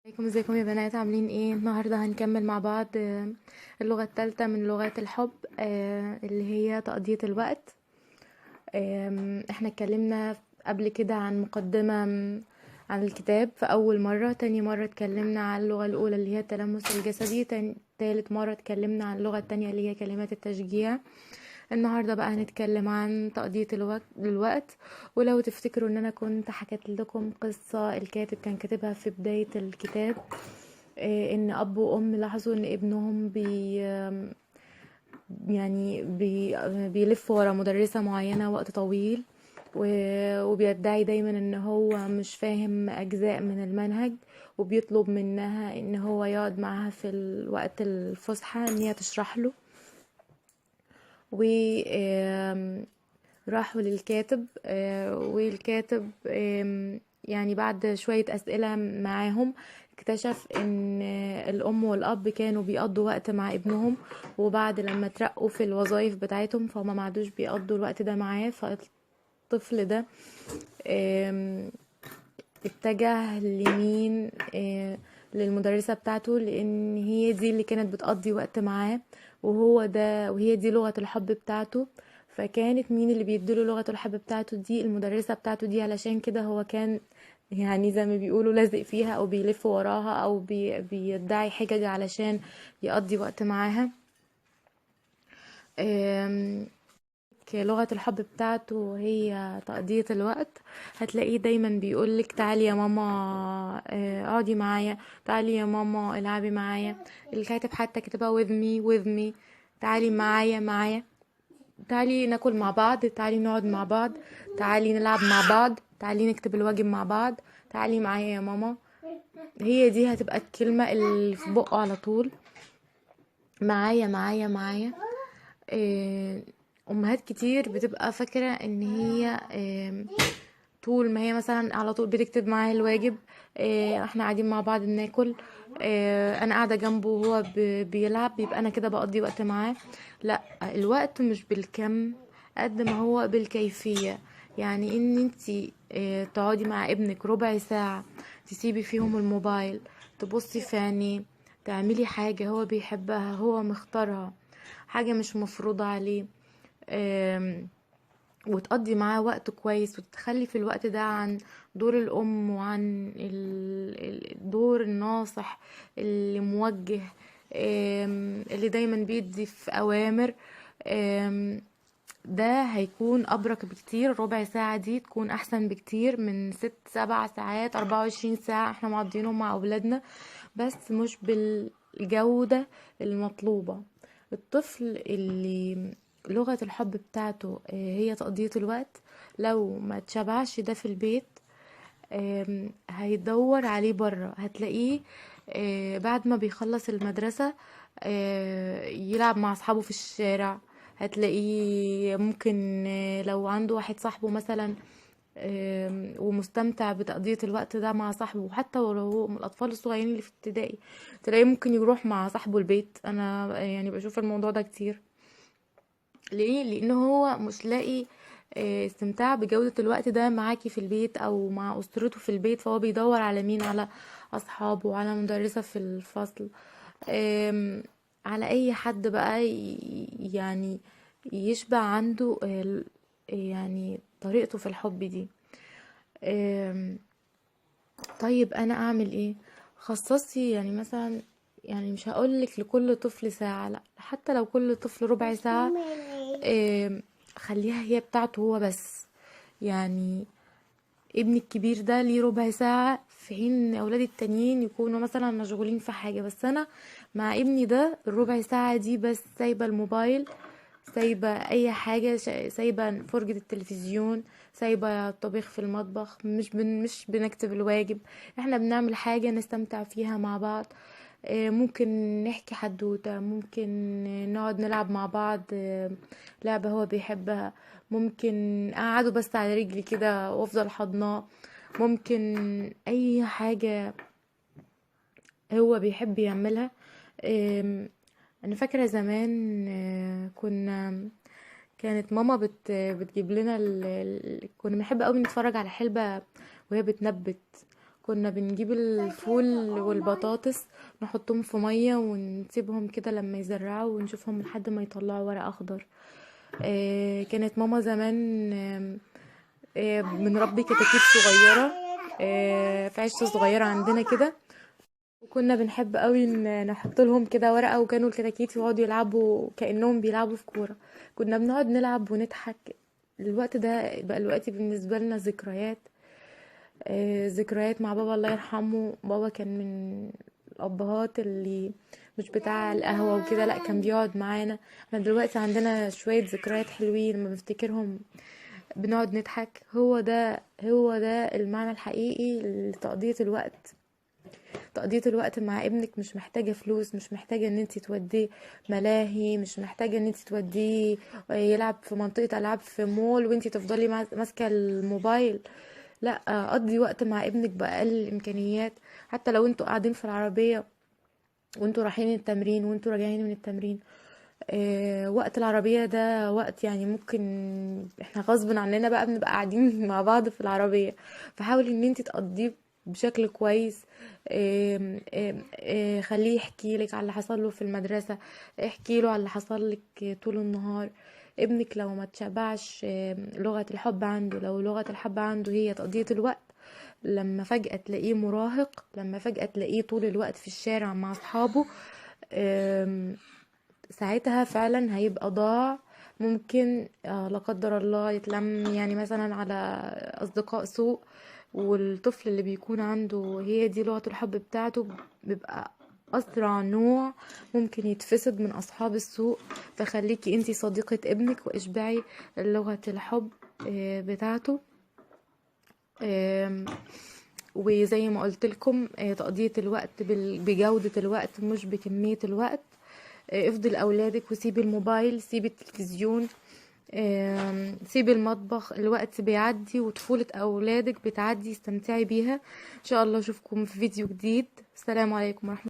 عليكم، ازيكم يا بنات؟ عاملين ايه؟ النهارده هنكمل مع بعض اللغة الثالثة من لغات الحب، اللي هي تقضية الوقت. احنا اتكلمنا قبل كده عن مقدمة عن الكتاب في اول مرة، تاني مرة اتكلمنا عن اللغة الاولى اللي هي التلامس الجسدي، تالت مرة اتكلمنا عن اللغة التانية اللي هي كلمات التشجيع. النهاردة بقى هنتكلم عن تقضية الوقت. ولو تفتكروا ان انا كنت حكيت لكم قصة الكاتب كان كاتبها في بداية الكتاب، ان اب وام لاحظوا ان ابنهم بيلف ورا مدرسة معينة وقت طويل، وبيدعي دايما ان هو مش فاهم اجزاء من المنهج، وبيطلب منها ان هو يقعد معاها في الوقت الفسحة ان هي تشرح له. و، راحوا للكاتب، والكاتب، بعد شوية أسئلة معاهم اكتشف ان الأم والأب كانوا بيقضوا وقت مع ابنهم، وبعد لما ترقوا في الوظائف بتاعتهم فهم ما عادوش بيقضوا الوقت ده معاه. فالطفل ده، اتجه لمين؟ للمدرسة بتاعته، لأن هي دي اللي كانت بتقضي وقت معاه، وهي دي لغة الحب بتاعته. فكانت مين اللي بيديله لغة الحب بتاعته دي؟ المدرسة بتاعته دي. علشان كده هو كان زي ما بيقولوا لازق فيها، أو بيلف وراها، أو بيدعي حجج علشان يقضي وقت معاها. لغة الحب بتاعته هي تقضية الوقت. هتلاقيه دايما بيقولك تعالي يا ماما، اقعدي معايا، تعالي يا ماما العبي معايا. الكاتب حتى كتبها with me، with me، تعالي معايا، معايا، تعالي ناكل مع بعض، تعالي نقعد مع بعض، تعالي نلعب مع بعض، تعالي نكتب الواجب مع بعض، تعالي معايا يا ماما. هي دي هتبقى الكلمة اللي في بقه على طول، معايا معايا معايا. امهات كتير بتبقى فاكرة ان هي، طول ما هي مثلا على طول بتكتب معايا الواجب، احنا قاعدين مع بعض بناكل، انا قاعدة جنبه وهو بيلعب، بيبقى انا كده بقضي وقت معاه. لا، الوقت مش بالكم قد ما هو بالكيفية. يعني ان انتي، تقعدي مع ابنك ربع ساعة، تسيبي فيهم الموبايل، تبصي في عينيه، تعملي حاجة هو بيحبها، هو مختارها، حاجة مش مفروضة عليه، وتقضي معاه وقت كويس، وتتخلي في الوقت ده عن دور الأم وعن الدور الناصح اللي موجه، اللي دايما بيدي في أوامر. ده هيكون أبرك بكتير. ربع ساعة دي تكون أحسن بكتير من 6-7 ساعات، 24 ساعة احنا مقضينهم مع أولادنا، بس مش بالجودة المطلوبة. الطفل اللي لغة الحب بتاعته، هي تقضية الوقت، لو ما تشبعش ده في البيت، هيدور عليه برا. هتلاقيه، بعد ما بيخلص المدرسة، يلعب مع أصحابه في الشارع. هتلاقيه ممكن، لو عنده واحد صاحبه مثلا، ومستمتع بتقضية الوقت ده مع صاحبه، وحتى ولو هو من الأطفال الصغيرين اللي في ابتدائي، تلاقيه ممكن يروح مع صاحبه البيت. أنا بشوف الموضوع ده كتير. ليه؟ لأنه هو مش لاقي، استمتاع بجودة الوقت ده معاكي في البيت أو مع أسرته في البيت، فهو بيدور على مين؟ على أصحابه، على مدرسة في الفصل، على أي حد بقى يشبع عنده، طريقته في الحب دي. طيب أنا أعمل إيه؟ خصصي مثلا، مش هقولك لكل طفل ساعة، لا، حتى لو كل طفل ربع ساعة، خليها هي بتاعته هو بس. ابني الكبير ده ليه ربع ساعة، في حين ان اولادي التانيين يكونوا مثلا مشغولين في حاجة، بس انا مع ابني ده الربع ساعة دي بس سايبة الموبايل، سايبة اي حاجة، سايبة فرجة التلفزيون، سايبة الطبيخ في المطبخ، مش بنكتب الواجب، احنا بنعمل حاجة نستمتع فيها مع بعض. ممكن نحكي حدوتة، ممكن نقعد نلعب مع بعض، لعبة هو بيحبها، ممكن اقعده بس على رجلي كده وافضل حضناه، ممكن اي حاجة هو بيحب يعملها. انا فاكرة زمان، كانت ماما بتجيب لنا كنا بنحب قوي نتفرج على حلبة وهي بتنبت، كنا بنجيب الفول والبطاطس نحطهم في مية ونسيبهم كده لما يزرعوا ونشوفهم لحد ما يطلعوا ورق اخضر. كانت ماما زمان بنربي كتاكيت صغيرة في عشة صغيرة عندنا كده، وكنا بنحب قوي نحط لهم كده ورقة، وكانوا الكتاكيت يقعدوا يلعبوا كأنهم بيلعبوا في كورة. كنا بنقعد نلعب ونضحك. الوقت ده بقى الوقت بالنسبة لنا ذكريات، ذكريات مع بابا الله يرحمه. بابا كان من الأبهات اللي مش بتاع القهوة وكده، لا كان بيقعد معانا. احنا دلوقتي عندنا شوية ذكريات حلوين لما بنفتكرهم بنقعد نضحك. هو ده المعنى الحقيقي لتقضية الوقت. تقضية الوقت مع ابنك مش محتاجة فلوس، مش محتاجة ان انتي توديه ملاهي، مش محتاجة ان انتي توديه يلعب في منطقة العاب في مول وانتي تفضلي ماسكة الموبايل. لا، قضي وقت مع ابنك بأقل الامكانيات. حتى لو انتوا قاعدين في العربية وانتوا رايحين التمرين وانتوا راجعين من التمرين، وقت العربية ده وقت ممكن احنا غصب عننا بقى بنبقى قاعدين مع بعض في العربية، فحاولي ان انتي تقضيه بشكل كويس. آم، آم، آم، خليه يحكي لك على اللي حصل له في المدرسة، احكي له على اللي حصل لك طول النهار. ابنك لو ما تشبعش، لغة الحب عنده، لو لغة الحب عنده هي تقضية الوقت، لما فجأة تلاقيه مراهق، لما فجأة تلاقيه طول الوقت في الشارع مع أصحابه، ساعتها فعلا هيبقى ضاع. ممكن لا قدر الله يتلم مثلا على أصدقاء سوء. والطفل اللي بيكون عنده هي دي لغة الحب بتاعته بيبقى أسرع نوع ممكن يتفسد من أصحاب السوء. فخليكي انتي صديقة ابنك واشبعي لغة الحب بتاعته. وزي ما قلت لكم، تقضية الوقت بجودة الوقت مش بكمية الوقت. افضل أولادك وسيبي الموبايل، سيبي التلفزيون، سيبي المطبخ. الوقت بيعدي وطفولة أولادك بتعدي، استمتعي بيها. إن شاء الله أشوفكم في فيديو جديد. السلام عليكم ورحمة